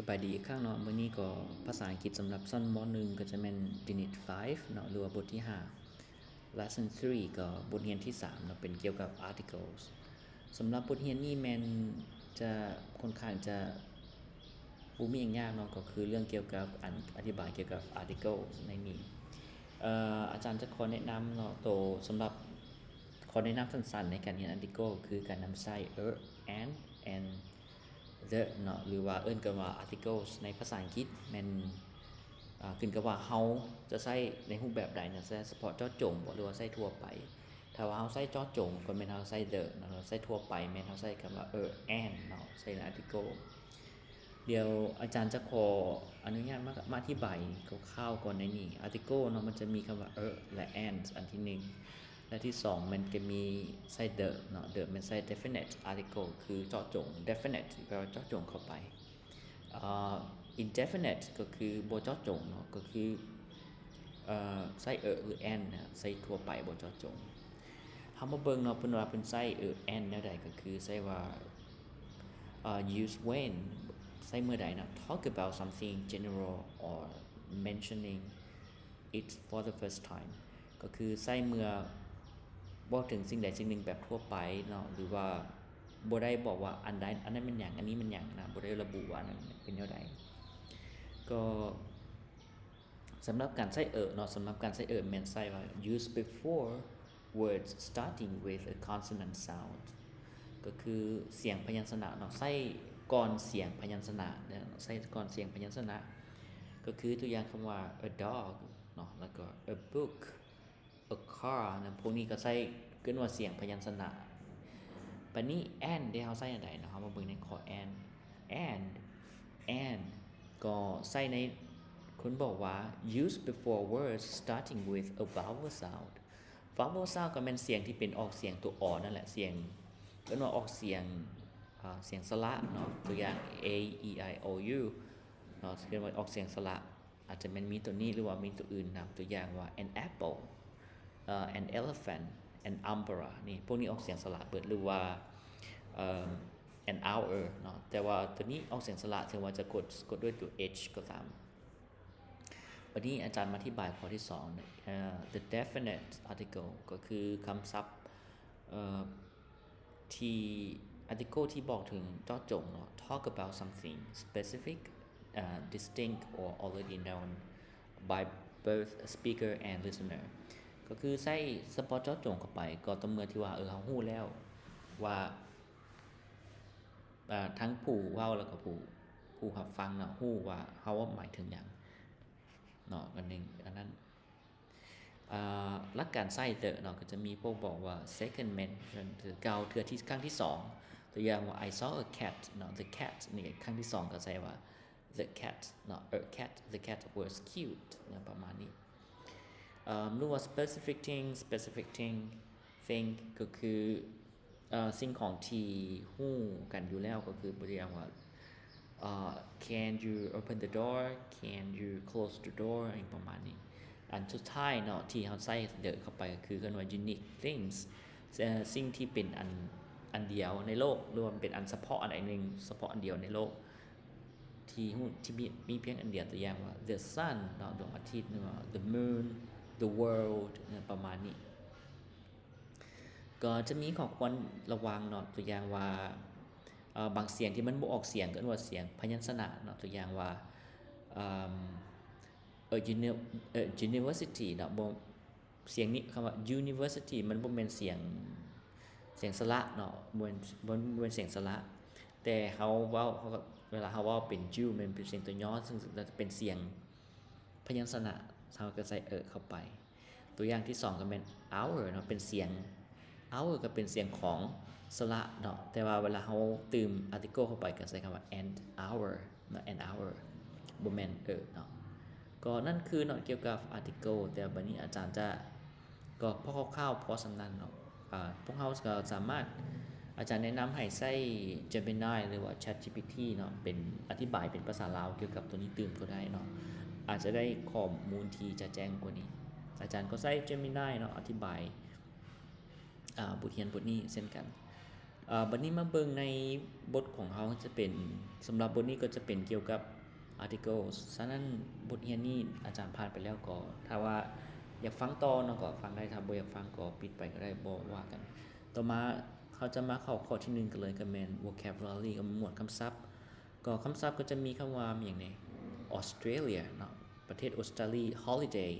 ສະບາຍດີອີກຄັ້ງເນາະ, ມື້ນີ້ກໍພາສາອັງກິດສຳລັບຊັ້ນ ມ.ໜຶ່ງ ກໍຈະແມ່ນ Unit five ເນາະ ຫຼືວ່າບົດທີຫ້າ Lesson three ກໍບົດຮຽນທີສາມເນາະ ເປັນກ່ຽວກັບ Articles. ສຳລັບບົດຮຽນນີ້ແມ່ນຈະ ຂ້ອນຂ້າງຈະບໍ່ມີຫຍັງຍາກເນາະ, ກໍຄືເລື່ອງກ່ຽວກັບ ອັນ ອະທິບາຍກ່ຽວກັບ Articles ໃນນີ້. ເອີ ອາຈານຈະຂໍແນະນຳເນາະ ໂຕ ສຳລັບ ຂໍແນະນຳສັ້ນໆໃນການຮຽນ Article ຄືການນຳໃຊ້ er, an, and the ເນາະ ຫຼືວ່າເອີ້ນກັນວ່າ Articles ໃນພາສາອັງກິດ. ແມ່ນ ອາ ຂຶ້ນກັບວ່າເຮົາຈະໃຊ້ໃນຮູບແບບໃດເນາະ, ໃຊ້ສະເພາະເຈາະຈົງບໍ ຫຼືວ່າໃຊ້ທົ່ວໄປ. ຖ້າວ່າເຮົາໃຊ້ເຈາະຈົງ ກໍແມ່ນເຮົາໃຊ້ the ເນາະ, ໃຊ້ທົ່ວໄປແມ່ນເຮົາໃຊ້ຄຳວ່າ er, an ເນາະ ໃສ່ໃນ Article. ດຽວອາຈານຈະຂໍອະນຸຍາດມາ ມາອະທິບາຍຄ່າວໆກ່ອນໃນນີ້. Article ເນາະ ມັນຈະມີຄຳວ່າ er ແລະ an ອັນທີໜຶ່ງ ແລະ ທີສອງ ມັນຈະມີໃສ່ the ເນາະ, the ແມ່ນໃສ່ definite article ຄືເຈາະຈົງ, definite ແປວ່າເຈາະຈົງເຂົ້າໄປ. ເອີ indefinite ກໍຄືບໍ່ເຈາະຈົງເນາະ, ກໍຄື ເອີ ໃສ່ er ຫຼື an ນະ ໃສ່ທົ່ວໄປ ບໍ່ເຈາະຈົງ. ເຮົາມາເບິ່ງເນາະ ເພິ່ນວ່າເພິ່ນໃສ່ er, an ແນວໃດ, ກໍຄືໃສ່ວ່າ ເອີ use when ໃຊ້ເມື່ອໃດເນາະ, talk about something general or mentioning it for the first time ກໍຄືໃຊ້ເມື່ອເວົ້າເຖິງສິ່ງໃດສິ່ງໜຶ່ງແບບທົ່ວໄປເນາະ ຫຼືວ່າບໍ່ໄດ້ບອກວ່າອັນໃດ ອັນນັ້ນແມ່ນຫຍັງ ອັນນີ້ແມ່ນຫຍັງນະ, ບໍ່ໄດ້ລະບຸວ່ານັ້ນເປັນແນວໃດ. ກໍສຳລັບການໃຊ້ er ເນາະ, ສຳລັບການໃຊ້ er ແມ່ນໃຊ້ວ່າ use before words starting with a consonant sound ກໍຄືສຽງພະຍັນຊະນະເນາະ, ໃຊ້ກ່ອນສຽງພະຍັນຊະນະເນາະ, ໃຊ້ກ່ອນສຽງພະຍັນຊະນະ. ກໍຄືຕົວຢ່າງຄຳວ່າ a dog ເນາະ ແລ້ວກໍ a book, a car ນະ, ພວກນີ້ກໍໃຊ້ ເອີ້ນວ່າສຽງພະຍັນຊະນະ. ບາດນີ້ and ເດ ເຮົາໃຊ້ອັນໃດເນາະ? ເຮົາມາເບິ່ງໃນຂໍ້ and, and, and ກໍໃຊ້ໃນ ຄົນບອກວ່າ use before words starting with a vowel sound. Vowel sound ກໍແມ່ນສຽງທີ່ເປັນອອກສຽງຕົວ o ນັ້ນແຫຼະ, ສຽງ ເອີ້ນວ່າອອກສຽງ ອາ ສຽງສະຫຼະເນາະ, ຕົວຢ່າງ a, e, i, o, u ເນາະ, ເອີ້ນວ່າອອກສຽງສະຫຼະ. ອາດຈະແມ່ນມີຕົວນີ້ ຫຼືວ່າມີຕົວອື່ນນຳ, ຕົວຢ່າງວ່າ an apple, ເອີ an elephant, an umbrella ນີ້ ພວກນີ້ອອກສຽງສະຫຼະເບິດ, ຫຼືວ່າ ເອີ an hour ເນາະ, ແຕ່ວ່າຕົວນີ້ອອກສຽງສະຫຼະ ເຖິງວ່າຈະກົດ ສະກົດດ້ວຍຕົວ h ກໍຕາມ. ບັດນີ້ອາຈານມາອະທິບາຍຂໍ້ທີສອງ ເອີ the definite article ກໍຄືຄຳສັບ ເອີ ທີ່ article ທີ່ບອກເຖິງເຈາະຈົງເນາະ, talk about something specific, ເອີ distinct or already known by both speaker and listener ກໍຄືໃຊ້ສະເພາະເຈາະຈົງເຂົ້າໄປ ກໍຕໍ່ເມື່ອທີ່ວ່າ ເອີ ເຮົາຮູ້ແລ້ວວ່າ ເອີ ທັງຜູ້ເວົ້າ ແລ້ວກໍຜູ້ ຜູ້ຮັບຟັງເນາະ ຮູ້ວ່າເຮົາເວົ້າໝາຍເຖິງຫຍັງເນາະ. ອັນໜຶ່ງ ອັນນັ້ນ ເອີ ຫຼັກການໃຊ້ the ເນາະ ກໍຈະມີພວກບອກວ່າ second mention ຄືກ່າວເທື່ອທີ່ ຄັ້ງທີສອງ. ຕົວຢ່າງວ່າ I saw a cat ເນາະ, the cat ນີ້ຄັ້ງທີສອງກໍໃຊ້ວ່າ the cat ເນາະ, a cat, the cat was cute ເນາະ ປະມານນີ້. ເອີ ຫຼືວ່າ specific thing, specific thing, thing ກໍຄື ເອີ ສິ່ງຂອງທີ່ຮູ້ກັນຢູ່ແລ້ວ ກໍຄືຕົວຢ່າງວ່າ ເອີ can you open the door, can you close the door ຫຍັງປະມານນີ້. ອັນສຸດທ້າຍເນາະ ທີ່ເຮົາໃສ່ the ເຂົ້າໄປ ກໍຄືເອີ້ນວ່າ unique things, ເອີ ສິ່ງທີ່ເປັນອັນ ອັນດຽວໃນໂລກ ຫຼືວ່າເປັນອັນສະເພາະອັນໃດໜຶ່ງ ສະເພາະອັນດຽວໃນໂລກ ທີ່ຮູ້ ທີ່ມີ ມີພຽງອັນດຽວ. ຕົວຢ່າງວ່າ the sun ເນາະ, ດວງອາທິດ ຫຼືວ່າ the moon, the world ຫຍັງປະມານນີ້. ກໍຈະມີຂໍ້ຄວນລະວັງເນາະ, ຕົວຢ່າງວ່າ ເອີ ບາງສຽງທີ່ມັນບໍ່ອອກສຽງ ກໍເອີ້ນວ່າສຽງພະຍັນຊະນະເນາະ, ຕົວຢ່າງວ່າ ເອີ a uni- a university ເນາະ, ບໍ່ ສຽງນີ້ ຄຳວ່າ university ມັນບໍ່ແມ່ນສຽງ ສຽງສະຫຼະເນາະ, ບໍ່ແມ່ນ ບໍ່ ບໍ່ແມ່ນສຽງສະຫຼະ, ແຕ່ເຮົາເວົ້າ ເຮົາກໍ ເວລາເຮົາເວົ້າເປັນ u ແມ່ນເປັນສຽງຕົວຍໍ ເຊິ່ງຈະເປັນສຽງພະຍັນຊະນະ, ເຮົາກໍໃສ່ e ເຂົ້າໄປ. ຕົວຢ່າງທີສອງກໍແມ່ນ our ເນາະ, ເປັນສຽງ our ກໍເປັນສຽງຂອງສະຫຼະເນາະ, ແຕ່ວ່າເວລາເຮົາຕື່ມ article ເຂົ້າໄປ ກໍໃສ່ຄຳວ່າ an hour ເນາະ, an hour ບໍ່ແມ່ນ e ເນາະ. ກໍນັ້ນຄືເນາະ ກ່ຽວກັບ article. ແຕ່ບັດນີ້ອາຈານຈະ ກໍພໍຄ່າວໆ ພໍສ່ຳນັ້ນເນາະ. ອາ ພວກເຮົາກໍສາມາດ ອາຈານແນະນຳໃຫ້ໃຊ້ Gemini ຫຼືວ່າ ChatGPT ເນາະ ເປັນ ອະທິບາຍເປັນພາສາລາວກ່ຽວກັບຕົວນີ້ຕື່ມກໍໄດ້ເນາະ, ອາດຈະໄດ້ຂໍ້ມູນທີ່ຈະແຈ້ງກວ່ານີ້. ອາຈານກໍໃຊ້ Gemini ເນາະ ອະທິບາຍ ອາ ບົດຮຽນບົດນີ້ເຊັ່ນກັນ. ເອີ ບັດນີ້ມາເບິ່ງໃນບົດຂອງເຮົາຈະເປັນ, ສຳລັບບົດນີ້ກໍຈະເປັນກ່ຽວກັບ articles. ສະນັ້ນບົດຮຽນນີ້ອາຈານຜ່ານໄປແລ້ວ, ກໍຖ້າວ່າຢາກຟັງຕໍ່ເນາະ ກໍຟັງໄດ້, ຖ້າບໍ່ຢາກຟັງກໍປິດໄປກໍໄດ້, ບໍ່ວ່າກັນ. ຕໍ່ມາເຮົາຈະມາເຂົ້າຂໍ້ທີໜຶ່ງກັນເລີຍ, ກໍແມ່ນ vocabulary ກໍໝວດຄຳສັບ. ກໍຄຳສັບກໍຈະມີຄຳວ່າຫຍັງແດ່? Australia ເນາະ, ປະເທດອົດສະຕາລີ, holiday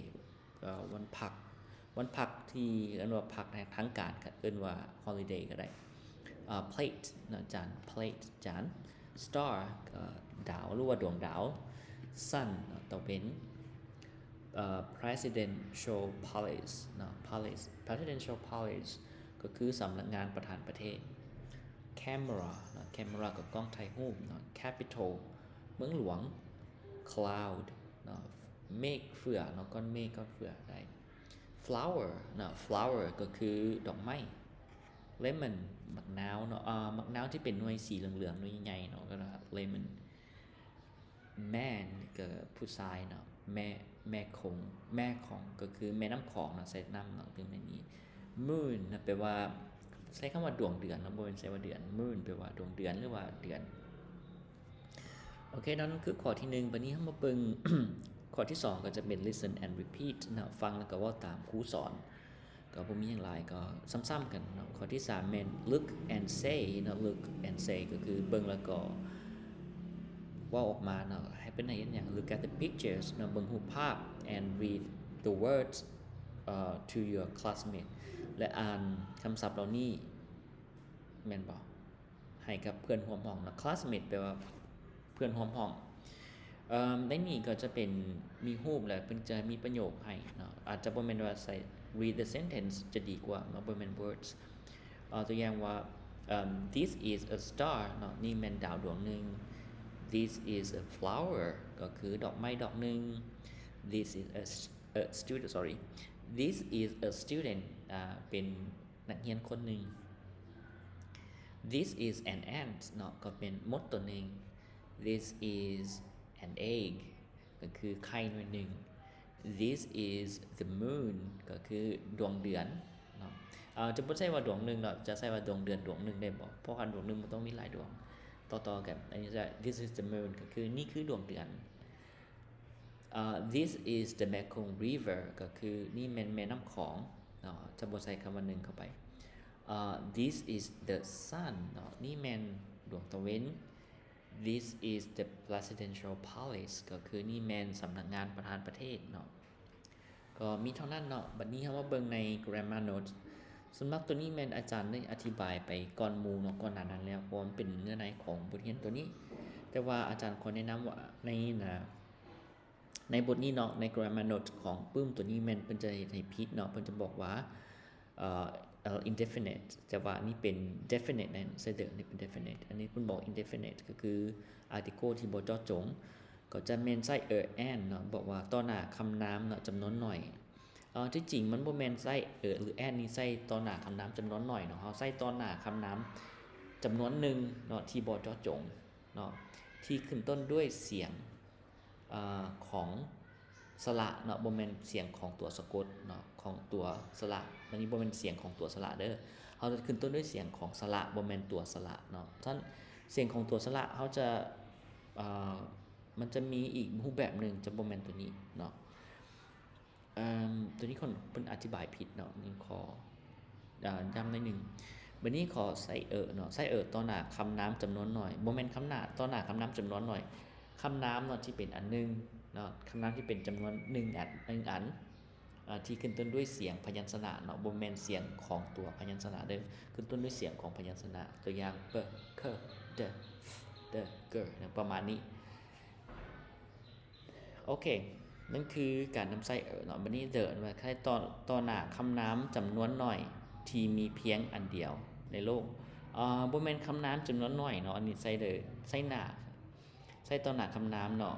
ກໍວັນພັກ, ວັນພັກທີ່ເອີ້ນວ່າພັກໃນທາງການ ກໍເອີ້ນວ່າ holiday ກໍໄດ້. ເອີ plate ເນາະ, ຈານ, plate ຈານ. star ກໍດາວ ຫຼືວ່າດວງດາວ. sun ເນາະ, ຕາເວັນ. ເອີ presidential palace ເນາະ, palace, presidential palace ກໍຄືສຳນັກງານປະທານປະເທດ. camera ເນາະ, camera ກໍກ້ອງຖ່າຍຮູບເນາະ. capital ເມືອງຫຼວງ. cloud ເນາະ, ເມກເຟືອເນາະ, ກ້ອນເມກ ກ້ອນເຟືອໄດ້. flower ເນາະ, flower ກໍຄືດອກໄມ້. lemon ໝາກນາວເນາະ, ເອີ ໝາກນາວທີ່ເປັນໜ່ວຍສີເຫຼືອງໆ ໜ່ວຍໃຫຍ່ເນາະ, ກໍ lemon. man ກໍຜູ້ຊາຍເນາະ, ແມ່, ແມ່ຄົງ, ແມ່ຂອງ ກໍຄືແມ່ນ້ຳຂອງເນາະ, ໃສ່ນ້ຳເນາະ, ຄືແມ່ນີ້. moon ນະ ແປວ່າ, ໃຊ້ຄຳວ່າດວງເດືອນເນາະ, ບໍ່ແມ່ນໃຊ້ວ່າເດືອນ. moon ແປວ່າດວງເດືອນ ຫຼືວ່າເດືອນ. ໂອເຄເນາະ, ນັ້ນຄືຂໍ້ທີໜຶ່ງ. ບັດນີ້ເຮົາມາເບິ່ງຂໍ້ທີສອງ ກໍຈະເປັນ listen and repeat ເນາະ, ຟັງແລ້ວກໍເວົ້າຕາມຄູສອນ. ກໍບໍ່ມີຫຍັງຫຼາຍ, ກໍຊ້ຳໆກັນເນາະ. ຂໍ້ທີສາມແມ່ນ look and say ເນາະ, look and say ກໍຄືເບິ່ງແລ້ວກໍເວົ້າອອກມາເນາະ. ໃຫ້ເພິ່ນໃຫ້ເຮັດຫຍັງ? look at the pictures ເນາະ, ເບິ່ງຮູບພາບ and read the words, ເອີ to your classmate ແລະ ອ່ານຄຳສັບເຫຼົ່ານີ້ ແມ່ນບໍ່? ໃຫ້ກັບເພື່ອນຮ່ວມຫ້ອງເນາະ. classmate ແປວ່າເພື່ອນຮ່ວມຫ້ອງ. ເອີ ໃນນີ້ກໍຈະເປັນ ມີຮູບ ແລະ ເພິ່ນຈະມີປະໂຫຍກໃຫ້ເນາະ, ອາດຈະບໍ່ແມ່ນວ່າໃສ່ read the sentence ຈະດີກວ່າເນາະ, ບໍ່ແມ່ນ words. ເອີ ຕົວຢ່າງວ່າ ເອີ this is a star ເນາະ, ນີ້ແມ່ນດາວດວງໜຶ່ງ. this is a flower ກໍຄືດອກໄມ້ດອກໜຶ່ງ. this is a, a student, sorry, this is a student ອາ ເປັນ ນັກຮຽນຄົນໜຶ່ງ. this is an ant ເນາະ, ກໍເປັນມົດຕົວໜຶ່ງ. this is an egg ກໍຄືໄຂ່ໜ່ວຍໜຶ່ງ. this is the moon ກໍຄືດວງເດືອນເນາະ. ເອີ ຈະບໍ່ໃຊ້ວ່າດວງໜຶ່ງເນາະ, ຈະໃຊ້ວ່າດວງເດືອນດວງໜຶ່ງໄດ້ບໍ່? ເພາະວ່າດວງໜຶ່ງມັນຕ້ອງມີຫຼາຍດວງຕໍ່ໆກັນ. ອັນນີ້ຈະ this is the moon ກໍຄືນີ້ຄືດວງເດືອນ. ເອີ this is the Mekong River ກໍຄືນີ້ແມ່ນແມ່ນ້ຳຂອງເນາະ, ຈະບໍ່ໃສ່ຄຳວ່າໜຶ່ງເຂົ້າໄປ. ເອີ this is the sun ເນາະ, ນີ້ແມ່ນດວງຕາເວັນ. this is the presidential palace ກໍຄືນີ້ແມ່ນສຳນັກງານປະທານປະເທດເນາະ. ກໍມີເທົ່ານັ້ນເນາະ. ບັດນີ້ເຮົາມາເບິ່ງໃນ grammar note. ສຳລັບຕົວນີ້ແມ່ນອາຈານໄດ້ອະທິບາຍໄປກ່ອນໝູ່ເນາະ, ກ່ອນໜ້ານັ້ນແລ້ວ, ເພາະວ່າມັນເປັນເນື້ອໃນຂອງບົດຮຽນຕົວນີ້. ແຕ່ວ່າອາຈານຂໍແນະນຳວ່າໃນ ໃນບົດນີ້ເນາະ, ໃນ grammar note ຂອງປຶ້ມຕົວນີ້ແມ່ນເພິ່ນຈະເຮັດໃຫ້ຜິດເນາະ, ເພິ່ນຈະບອກວ່າ ເອີ indefinite ແຕ່ວ່າອັນນີ້ເປັນ definite ນັ້ນ, ໃສ່ the ອັນນີ້ເປັນ definite. ອັນນີ້ເພິ່ນບອກ indefinite ກໍຄື article ທີ່ບໍ່ເຈາະຈົງ, ກໍຈະແມ່ນໃຊ້ a, an ເນາະ, ບອກວ່າຕໍ່ໜ້າຄຳນາມເນາະ, ຈຳນວນໜ້ອຍ. ເອີ ທີ່ຈິງມັນບໍ່ແມ່ນໃຊ້ a ຫຼື an ນີ້ໃສ່ຕໍ່ໜ້າຄຳນາມຈຳນວນໜ້ອຍເນາະ, ເຮົາໃສ່ຕໍ່ໜ້າຄຳນາມຈຳນວນໜຶ່ງເນາະ ທີ່ບໍ່ເຈາະຈົງເນາະ, ທີ່ຂຶ້ນຕົ້ນດ້ວຍສຽງ ເອີ ຂອງສະຫຼະເນາະ, ບໍ່ແມ່ນສຽງຂອງຕົວສະກົດເນາະ, ຂອງຕົວສະຫຼະ. ອັນນີ້ບໍ່ແມ່ນສຽງຂອງຕົວສະຫຼະເດີ, ເຮົາຈະຂຶ້ນຕົ້ນດ້ວຍສຽງຂອງສະຫຼະ, ບໍ່ແມ່ນຕົວສະຫຼະເນາະ. ສະນັ້ນສຽງຂອງຕົວສະຫຼະເຮົາຈະ ເອີ ມັນຈະມີອີກຮູບແບບໜຶ່ງ, ຈະບໍ່ແມ່ນຕົວນີ້ເນາະ. ເອີ ຕົວນີ້ເພິ່ນອະທິບາຍຜິດເນາະ, ນີ້ຂໍ ເອີ ຢ້ຳໜ້ອຍໜຶ່ງ. ບັດນີ້ຂໍໃສ່ a ເນາະ, ໃສ່ a ຕໍ່ໜ້າຄຳນາມຈຳນວນໜ້ອຍ, ບໍ່ແມ່ນຄຳໜ້າ ຕໍ່ໜ້າຄຳນາມຈຳນວນໜ້ອຍ, ຄຳນາມເນາະ ທີ່ເປັນອັນໜຶ່ງເນາະ, ຄຳນາມທີ່ເປັນຈຳນວນໜຶ່ງອັນ ໜຶ່ງອັນ ເອີ ທີ່ຂຶ້ນຕົ້ນດ້ວຍສຽງພະຍັນຊະນະເນາະ, ບໍ່ແມ່ນສຽງຂອງຕົວພະຍັນຊະນະເດີ, ຂຶ້ນຕົ້ນດ້ວຍສຽງຂອງພະຍັນຊະນະ. ຕົວຢ່າງ b, k, d, f, d, g ເນາະ, ປະມານນີ້. ໂອເຄ, ນັ້ນຄືການນຳໃຊ້ a ເນາະ. ບັດນີ້ the ແມ່ນໃຊ້ຕໍ່ ຕໍ່ໜ້າຄຳນາມຈຳນວນໜ້ອຍທີ່ມີພຽງອັນດຽວໃນໂລກ. ເອີ ບໍ່ແມ່ນຄຳນາມຈຳນວນໜ້ອຍເນາະ, ອັນນີ້ໃຊ້ the ໃຊ້ໜ້າ ໃຊ້ຕໍ່ໜ້າຄຳນາມເນາະ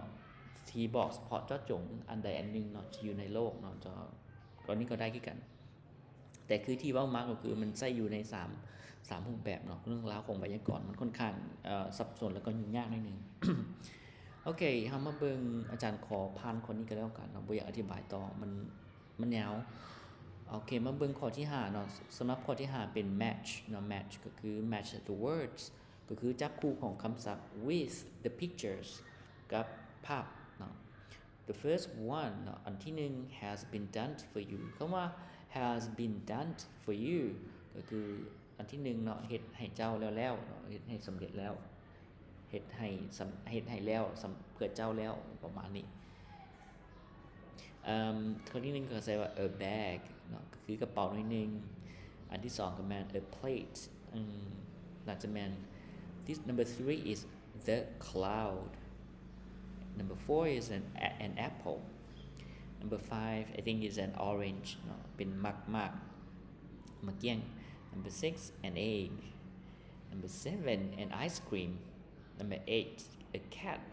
ທີ່ບອກສະເພາະເຈາະຈົງອັນໃດອັນໜຶ່ງເນາະ ທີ່ຢູ່ໃນໂລກເນາະ. ຈະ ກໍນີ້ກໍໄດ້ຄືກັນ. ແຕ່ຄືທີ່ເວົ້າມາກໍຄືມັນໃຊ້ຢູ່ໃນສາມ ສາມຮູບແບບເນາະ. ເລື່ອງລາວຂອງໄວຍາກອນມັນຂ້ອນຂ້າງ ເອີ ສັບສົນ ແລ້ວກໍຫຍຸ້ງຍາກໜ້ອຍໜຶ່ງ. ໂອເຄ, ເຮົາມາເບິ່ງ, ອາຈານຂໍຜ່ານຂໍ້ນີ້ກໍແລ້ວກັນເນາະ, ບໍ່ຢາກອະທິບາຍຕໍ່, ມັນ ມັນຍາວ. ໂອເຄ ມາເບິ່ງຂໍ້ທີຫ້າເນາະ. ສຳລັບຂໍ້ທີຫ້າເປັນ match ເນາະ, match ກໍຄື match the words ກໍຄືຈັບຄູ່ຂອງຄຳສັບ with the pictures ກັບພາບເນາະ. The first one ເນາະ, ອັນທີໜຶ່ງ has been done for you. ຄຳວ່າ has been done for you ກໍຄືອັນທີໜຶ່ງເນາະ ເຮັດໃຫ້ເຈົ້າແລ້ວໆເນາະ, ເຮັດໃຫ້ສຳເລັດແລ້ວ, ເຮັດໃຫ້ສຳ ເຮັດໃຫ້ແລ້ວສຳ ເພື່ອເຈົ້າແລ້ວ ປະມານນີ້. ເອີ່ມ ຂໍ້ທີໜຶ່ງກໍໃຊ້ວ່າ a bag ເນາະ ກໍຄືກະເປົາໜ້ອຍໜຶ່ງ. ອັນທີສອງກໍແມ່ນ a plate ອືມ ໜ້າຈະແມ່ນ this number three is the cloud. Number four is an an apple. Number five I think is an orange ເນາະ ເປັນໝາກ ໝາກ ໝາກກ້ຽງ. Number six an egg. Number seven an ice cream. Number eight a cat.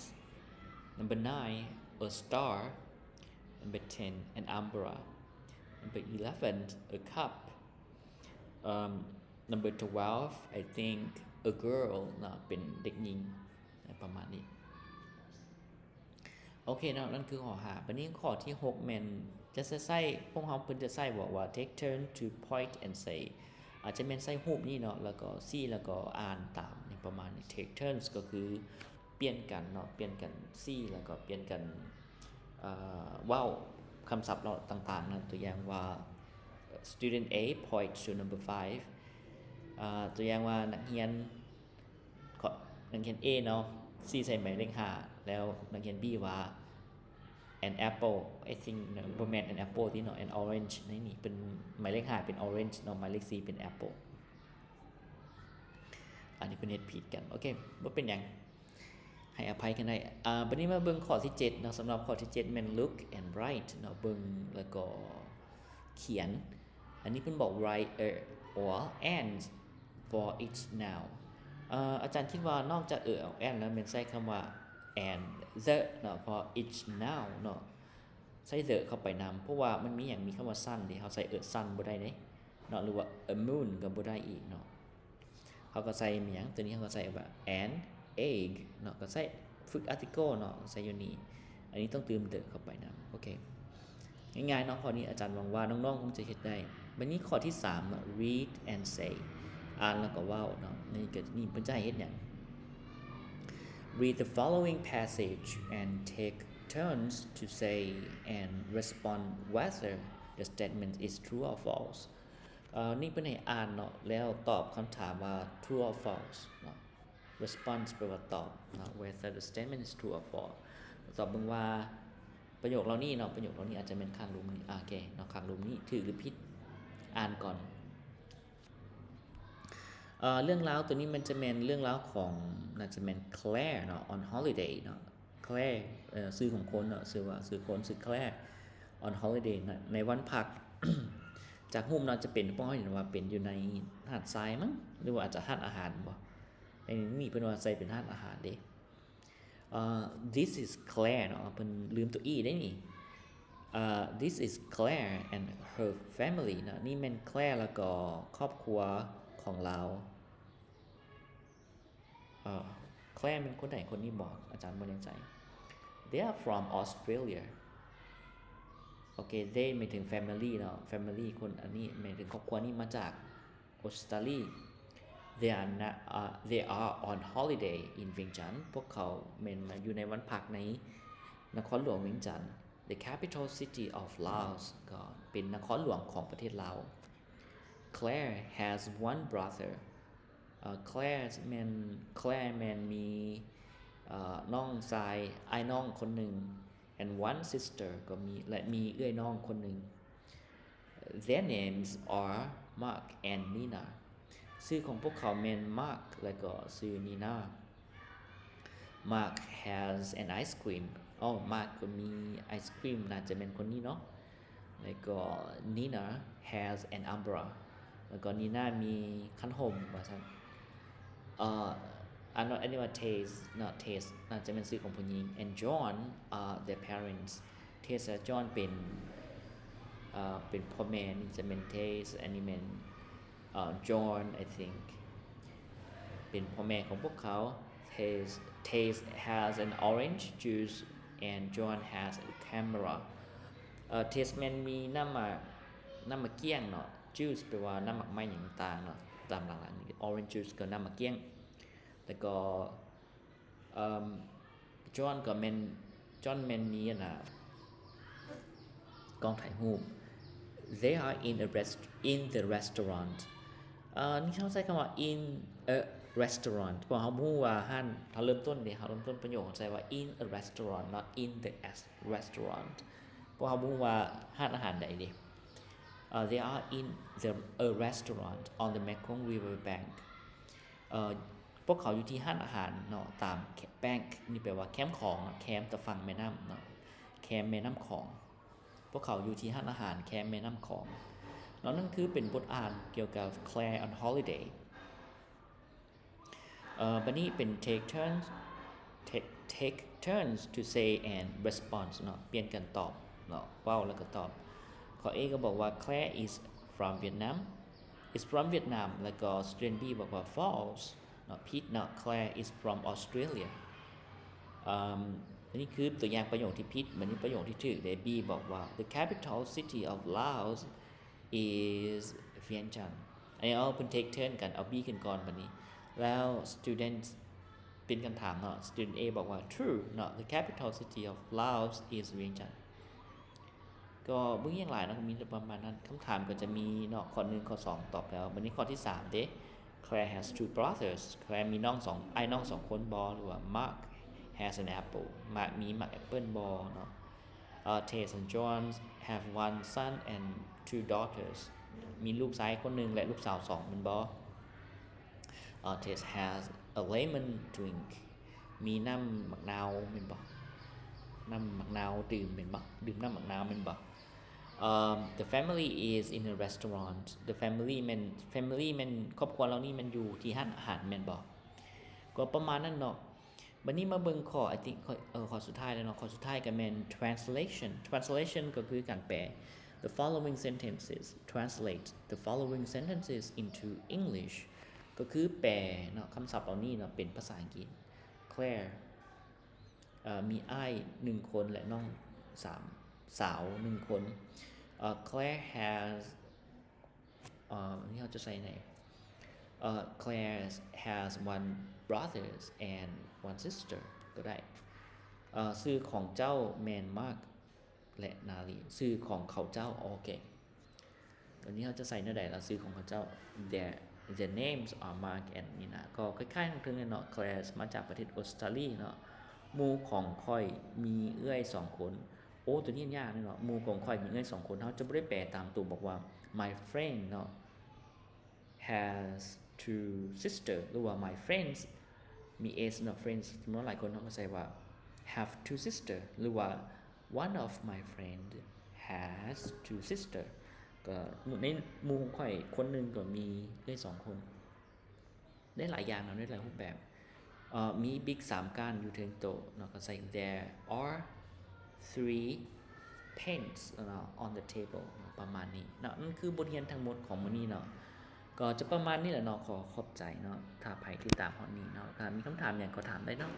Number nine a star. Number ten an umbrella. Number eleven a cup. ເອີ່ມ number twelve I think a girl ເນາະ ເປັນເດັກຍິງ ປະມານນີ້. ໂອເຄເນາະ ນັ້ນຄືຂໍ້ຫ້າ. ບາດນີ້ຂໍ້ທີຫົກແມ່ນຈະໃຊ້ ພວກເຮົາເພິ່ນຈະໃຊ້ບອກວ່າ take turn to point and say ອາດຈະແມ່ນໃຊ້ຮູບນີ້ເນາະ ແລ້ວກໍຊີ້ ແລ້ວກໍອ່ານຕາມ ປະມານນີ້. Take turns ກໍຄື ປ່ຽນກັນເນາະ ປ່ຽນກັນຊີ້ ແລ້ວກໍປ່ຽນກັນ ເອີ່ ເວົ້າຄຳສັບເນາະ ຕ່າງໆເນາະ. ຕົວຢ່າງວ່າ student A point to number five. ເອີ່ ຕົວຢ່າງວ່ານັກຮຽນ ນັກຮຽນ A ເນາະ ຊີ້ໃສ່ໝາຍເລກຫ້າ ແລ້ວນັກຮຽນ B ວ່າ an apple I think ບໍ່ແມ່ນ an apple ຕິເນາະ an orange ໃນນີ້ເປັນ ໝາຍເລກຫ້າເປັນ orange ເນາະ ໝາຍເລກສີ່ເປັນ apple. ອັນນີ້ເພິ່ນເຮັດຜິດກັນ. ໂອເຄ ບໍ່ເປັນຫຍັງ ໃຫ້ອະໄພກັນໄດ້. ອາ ບາດນີ້ມາເບິ່ງຂໍ້ທີເຈັດເນາະ. ສຳລັບຂໍ້ທີເຈັດແມ່ນ look and write ເນາະ ເບິ່ງແລ້ວກໍຂຽນ. ອັນນີ້ເພິ່ນບອກ write a or an for each noun. ເອີ ອາຈານຄິດວ່ານອກຈາກ a or an ແລ້ວແມ່ນໃຊ້ຄຳວ່າ and the ເນາະ for each noun ເນາະ. ໃສ່ the ເຂົ້າໄປນຳ ເພາະວ່າມັນມີຫຍັງ ມີຄຳວ່າ sun ເດ້ ເຮົາໃສ່ a sun ບໍ່ໄດ້ເດ້ເນາະ ຫຼືວ່າ a moon ກໍບໍ່ໄດ້ອີກເນາະ. ເຮົາກໍໃສ່ຫຍັງ ຕົວນີ້ເຮົາກໍໃສ່ວ່າ an egg ເນາະ ກໍໃສ່ຝຶກ article ເນາະ ໃສ່ຢູ່ນີ້. ອັນນີ້ຕ້ອງຕື່ມ the ເຂົ້າໄປນຳ. ໂອເຄ ງ່າຍໆເນາະ ຂໍ້ນີ້ອາຈານຫວັງວ່ານ້ອງໆຄົງຈະເຮັດໄດ້. ບັດນີ້ຂໍ້ທີສາມເນາະ read and say ອ່ານແລ້ວກໍເວົ້າເນາະ. ນີ້ກໍ ນີ້ເພິ່ນຈະໃຫ້ເຮັດຫຍັງ? Read the following passage and take turns to say and respond whether the statement is true or false. ເອີ ນີ້ເພິ່ນໃຫ້ອ່ານເນາະ ແລ້ວຕອບຄຳຖາມວ່າ true or false ເນາະ. Response ແປວ່າຕອບເນາະ whether the statement is true or false. ຕອບເບິ່ງວ່າປະໂຫຍກເຫຼົ່ານີ້ເນາະ ປະໂຫຍກເຫຼົ່ານີ້ອາດຈະແມ່ນຂ້າງລຸ່ມນີ້ ອາ ໂອເຄເນາະ ຂ້າງລຸ່ມນີ້ຖືກຫຼືຜິດ ອ່ານກ່ອນ. ເອີ ເລື່ອງລາວຕົວນີ້ມັນຈະແມ່ນເລື່ອງລາວຂອງ ໜ້າຈະແມ່ນ Claire ເນາະ on holiday ເນາະ. Claire ເອີ ຊື່ຂອງຄົນເນາະ ຊື່ວ່າ ຊື່ຄົນຊື່ Claire on holiday ໃນ ໃນວັນພັກ. ຈາກຮູບເນາະ ຈະເປັນ ພວກເຮົາເຫັນວ່າເປັນຢູ່ໃນຮ້ານຊາຍມັ້ງ ຫຼືວ່າອາດຈະຮ້ານອາຫານບໍ່? ໃນນີ້ເພິ່ນວ່າໃສ່ເປັນຮ້ານອາຫານເດ້. ເອີ this is Claire ເນາະ ເພິ່ນລືມຕົວ e ໄດ້ນີ້. ເອີ this is Claire and her family ເນາະ ນີ້ແມ່ນ Claire ແລ້ວກໍຄອບຄົວຂອງລາວ. ເອີ Claire ແມ່ນຄົນໃດຄົນນີ້ບໍ່? ອາຈານບໍ່ແນ່ໃຈ. They are from Australia. ໂອເຄ they ໝາຍເຖິງ family ເນາະ family ຄົນອັນນີ້ ໝາຍເຖິງຄອບຄົວນີ້ມາຈາກ Australia. They are not, uh, they are on holiday in Vientiane. ພວກເຂົາແມ່ນມາຢູ່ໃນວັນພັກໃນນະຄອນຫຼວງວຽງຈັນ the capital city of Laos ກໍເປັນນະຄອນຫຼວງຂອງປະເທດລາວ. Claire has one brother. ເອີ Claire ແມ່ນ Claire ແມ່ນມີ ເອີ ນ້ອງຊາຍ ອ້າຍນ້ອງຄົນໜຶ່ງ and one sister ກໍມີ ແລະ ມີເອື້ອຍນ້ອງຄົນໜຶ່ງ. Their names are Mark and Nina. ຊື່ຂອງພວກເຂົາແມ່ນ Mark ແລະ ກໍຊື່ Nina. Mark has an ice cream. ອໍ Mark ກໍມີໄອສຄຣີມ ໜ້າຈະແມ່ນຄົນນີ້ເນາະ. ແລ້ວກໍ Nina has an umbrella. ແລ້ວກໍ Nina ມີຄັນຫົ່ມວ່າຊັ້ນ. ເອີ ອັນ ອັນນີ້ວ່າ Tess ເນາະ Tess ໜ້າຈະແມ່ນຊື່ຂອງຜູ້ຍິງ and John are their parents. Tess ແລະ John ເປັນ ເອີ ເປັນພໍ່ແມ່ ນີ້ຈະແມ່ນ Tess ອັນນີ້ແມ່ນ ເອີ John I think ເປັນພໍ່ແມ່ຂອງພວກເຂົາ. Tess, Tess has an orange juice and John has a camera. ເອີ Tess ແມ່ນມີນ້ຳໝາກ ນ້ຳໝາກກ້ຽງເນາະ, juice ແປວ່ານ້ຳໝາກໄມ້ຫຍັງຕ່າງໆເນາະ, ຕາມຫຼັກໆນີ້ orange juice ກໍນ້ຳໝາກກ້ຽງ. ແລ້ວກໍ ເອີ່ມ John ກໍແມ່ນ John ແມ່ນມີອັນນ່າ ກ້ອງຖ່າຍຮູບ. They are in a rest- in the restaurant. ເອີ່ ນີ້ເຮົາໃຊ້ຄຳວ່າ in a restaurant ເພາະເຮົາບໍ່ຮູ້ວ່າຮ້ານ ເຮົາເລີ່ມຕົ້ນເດ້ ເຮົາເລີ່ມຕົ້ນປະໂຫຍກ ເຮົາໃຊ້ວ່າ in a restaurant, not in the as- restaurant ເພາະເຮົາບໍ່ຮູ້ວ່າຮ້ານອາຫານໃດເດ້. ເອີ່ They are in the a restaurant on the Mekong River bank. ເອີ່ ພວກເຂົາຢູ່ທີ່ຮ້ານອາຫານເນາະ ຕາມ bank ນີ້ແປວ່າແຄມຂອງເນາະ, ແຄມຕະຝັ່ງແມ່ນ້ຳເນາະ, ແຄມແມ່ນ້ຳຂອງ. ພວກເຂົາຢູ່ທີ່ຮ້ານອາຫານແຄມແມ່ນ້ຳຂອງເນາະ. ນັ້ນຄືເປັນບົດອ່ານກ່ຽວກັບ Claire on holiday. ເອີ່ ບັດນີ້ເປັນ take turns take take turns to say and response ເນາະ, ປ່ຽນກັນຕອບເນາະ, ເວົ້າແລ້ວກໍຕອບ. ຂໍ້ A ກໍບອກວ່າ Claire is from Vietnam, is from Vietnam ແລ້ວກໍ student B ບອກວ່າ false ເນາະ, ຜິດເນາະ, Claire is from Australia. ເອີ່ມ ອັນນີ້ຄືຕົວຢ່າງປະໂຫຍກທີ່ຜິດ. ບັດນີ້ປະໂຫຍກທີ່ຖືກເດ້ B ບອກວ່າ the capital city of Laos is Vientiane. ອັນນີ້ເອົາເພິ່ນ take turn ກັນ ເອົາ B ຂຶ້ນກ່ອນບັດນີ້ ແລ້ວ student ເປັນຄຳຖາມເນາະ, student A ບອກວ່າ true ເນາະ, the capital city of Laos is Vientiane. ກໍບໍ່ມີຫຍັງຫຼາຍເນາະ, ກໍມີແຕ່ປະມານນັ້ນ. ຄຳຖາມກໍຈະມີເນາະ ຂໍ້ໜຶ່ງ ຂໍ້ສອງ ຕອບແລ້ວ. ບັດນີ້ຂໍ້ທີສາມເດ້ Claire has two brothers. Claire ມີນ້ອງສອງ ອ້າຍນ້ອງສອງຄົນບໍ່? ຫຼືວ່າ Mark has an apple. Mark ມີໝາກແອັບເປິ້ນບໍ່ເນາະ? ເອີ່ Tess and John have one son and two daughters. ມີລູກຊາຍຄົນໜຶ່ງ ແລະ ລູກສາວສອງ ແມ່ນບໍ່? ເອີ່ Tess has a lemon drink. ມີນ້ຳໝາກນາວແມ່ນບໍ່? ນ້ຳໝາກນາວດື່ມແມ່ນບໍ່? ດື່ມນ້ຳໝາກນາວແມ່ນບໍ່? ເອີ່ມ The family is in a restaurant. The family ແມ່ນ family ແມ່ນຄອບຄົວເຫຼົ່ານີ້ແມ່ນຢູ່ທີ່ຮ້ານອາຫານແມ່ນບໍ່? ກໍປະມານນັ້ນເນາະ. ບັດນີ້ມາເບິ່ງຂໍ້ I think ຂໍ້ ເອີ ຂໍ້ສຸດທ້າຍແລ້ວເນາະ. ຂໍ້ສຸດທ້າຍກໍແມ່ນ translation. Translation ກໍຄືການແປ. The following sentences. Translate the following sentences into English. ກໍຄືແປເນາະ ຄຳສັບເຫຼົ່ານີ້ເນາະ ເປັນພາສາອັງກິດ. Claire ເອີ ມີອ້າຍໜຶ່ງຄົນ ແລະ ນ້ອງສາມ ສາວໜຶ່ງຄົນ. ເອີ Claire has ເອີ ອັນນີ້ເຮົາຈະໃສ່ໃນ ເອີ Claire has one brothers and one sister ກໍໄດ້. ເອີ ຊື່ຂອງເຈົ້າແມ່ນ Mark ແລະ Nali. ຊື່ຂອງເຂົາເຈົ້າ ໂອເຄ. ຕົວນີ້ເຮົາຈະໃສ່ແນວໃດລະ? ຊື່ຂອງເຂົາເຈົ້າ their their names are Mark and ນີ້ນະ. ກໍຄ້າຍໆທາງເທິງນີ້ເນາະ, Claire ມາຈາກປະເທດອົດສະຕາລີເນາະ. ໝູ່ຂອງຂ້ອຍມີເອື້ອຍສອງຄົນ. ໂອ້ ຕົວນີ້ຍາກເນາະ, ໝູ່ຂອງຂ້ອຍມີເອື້ອຍສອງຄົນ. ເຮົາຈະບໍ່ໄດ້ແປຕາມໂຕ ບອກວ່າ my friend ເນາະ has two sister ຫຼືວ່າ my friends ມີ s ເນາະ friends ຈຳນວນຫຼາຍຄົນ ເຮົາກໍໃສ່ວ່າ have two sister ຫຼືວ່າ one of my friend has two sister. ກໍໃນໝູ່ຂອງຂ້ອຍຄົນໜຶ່ງກໍມີເອື້ອຍສອງຄົນ. ໄດ້ຫຼາຍຢ່າງເນາະ, ໄດ້ຫຼາຍຮູບແບບ. ເອີ ມີບິກສາມກ້ານຢູ່ເທິງໂຕະເນາະ, ກໍໃສ່ there are three pens ເນາະ on the table ເນາະ ປະມານນີ້ເນາະ. ນັ້ນຄືບົດຮຽນທັງໝົດຂອງມື້ນີ້ເນາະ, ກໍຈະປະມານນີ້ແຫຼະເນາະ. ຂໍຂອບໃຈເນາະ ຖ້າໃຜຕິດຕາມຮອດນີ້ເນາະ, ຖ້າມີຄຳຖາມຫຍັງກໍຖາມໄດ້ເນາະ.